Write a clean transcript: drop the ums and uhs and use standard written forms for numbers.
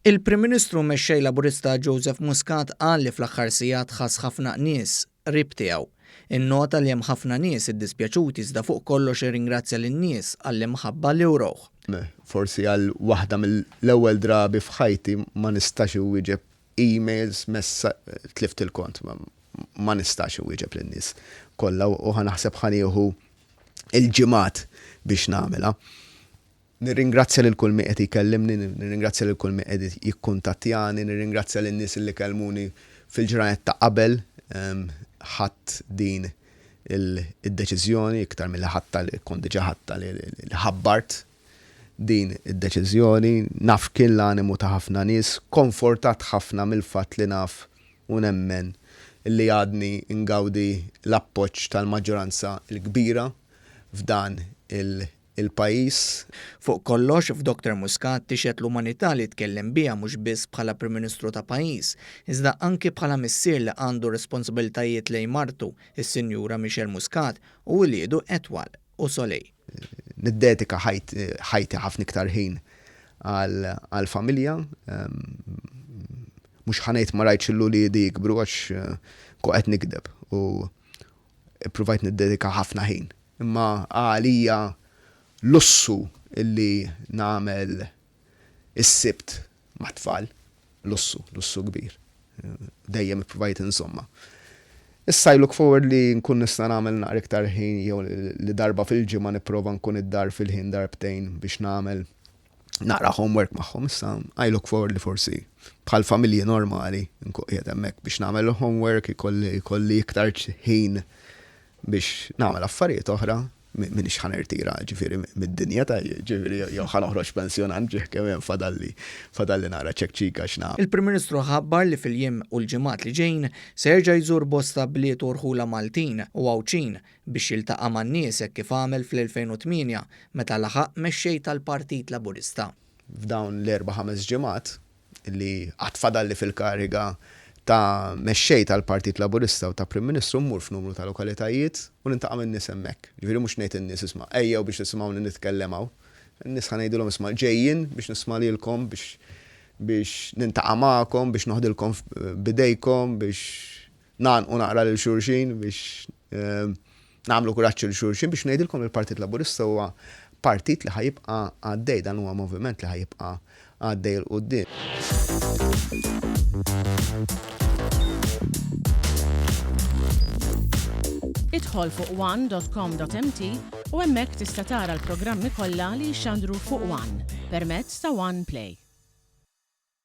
Il-Prim Ministru u Mexxej Laburista Joseph Muscat qal li fl-aħħar sigħat ħass ħafna nies qrib tiegħu. Innota li hemm ħafna nies iddispjaċuti iżda fuq kollox irringrazzja lin-nies għall-imħabba li wrewh. Forsi għal waħda mill-ewwel drabi f'ħajti ma nistax inwieġeb emails, messa, tlift il-kont, ma nistax inwieġeb lin-nies kollha u ħa naħseb ħa nieħu il-ġimgħat biex nagħmilha. Nirringrazzja lil kull min qed jkellimni, nirringrazzja lil kull min qed jikkuntattjani, nirringrazzja lin-nies li kellmuni fil-ġranet ta' qabel ħadt din id-deċiżjoni, iktar milli ħadtha li kont diġà ħadtha li ħabbart din id-deċiżjoni. Naf kien l-animu ta' ħafna nies, konfortat ħafna mill-fatt li naf u nemmen li għadni ngawdi l-appoġġ tal-maġġoranza l-kbira f'dan il- il-pajjiż. Fuq kollox, f'Doktor Muscat tixhed l-umanità li tkellem biha mhux biss bħala Prim Ministru ta' pajjiż, iżda anki bħala missier li għandu responsabilitajiet lejn martu, is-Sinjura Michelle Muscat, u uliedu Etwal u Soleil. Niddedika ħajti ħafna iktar ħin għall-familja. Mhux ħa ngħid ma rajtx lil uliedi jikbru għax nkun qed nigdeb u Ippruvajt niddedika ħafna ħin. Imma għalija lussu li nagħmel is-Sibt mat-tfal. Lussu, lussu kbir. Dejjem ippruvajt inżommha. Issa I look forward li nkun nista' nagħmel naqra iktar ħin jew li darba fil-ġimgħa nipprova nkun id-dar fil-ħin darbtejn biex nagħmel naqra homework magħhom issa I look forward li forsi bħal familji normali nkun qiegħed hemmhekk biex nagħmel homework ikolli ikolli iktar ħin biex nagħmel affarijiet oħra minix ħa nirtira ġifieri mid-dinja ta' ġifieri jew ħa noħroġ pensjonant ġieħ kemm hemm fadalli fadalli nara ċekċika x'nagħmel. Il-Prim Ministru ħabbar li fil-jiem u l-ġimgħat li ġejjin se jerġa' jżur bosta bliet u rħula Maltin u Għawdxin biex jiltaqa' man-nies hekk kif għamel fl-2008 meta laħaq mexxej tal-Partit Laburista. F'dawn l-erba' ħames ġimgħat li għad fadalli fil-kariga ta' mexxej tal-Partit Laburista u ta' Prim Ministru mmur f'numru ta' lokalitajiet u niltaqa' man-nies hemmhekk. Ġifieri mhux ngħid lin-nies isma' ejjew biex tisimgħuni nitkellem hawn. In-nies ħa ngħidilhom isma' ġejjin biex nisma' lilkom biex biex nintaqa' magħkom, biex noħdilkom b'idejkom, biex ngħannqu naqra lil xulxin biex nagħmlu kuraġġ lil xulxin biex ngħidilkom li l-Partit Laburista huwa partit li ħa jibqa' għaddej, dan huwa moviment li ħa jibqa' għaddej 'il quddiem. Idħol fuq one.com.mt u hemmhekk tista' tara l-programmi kollha li jixxandru fuq One permezz ta' One Play.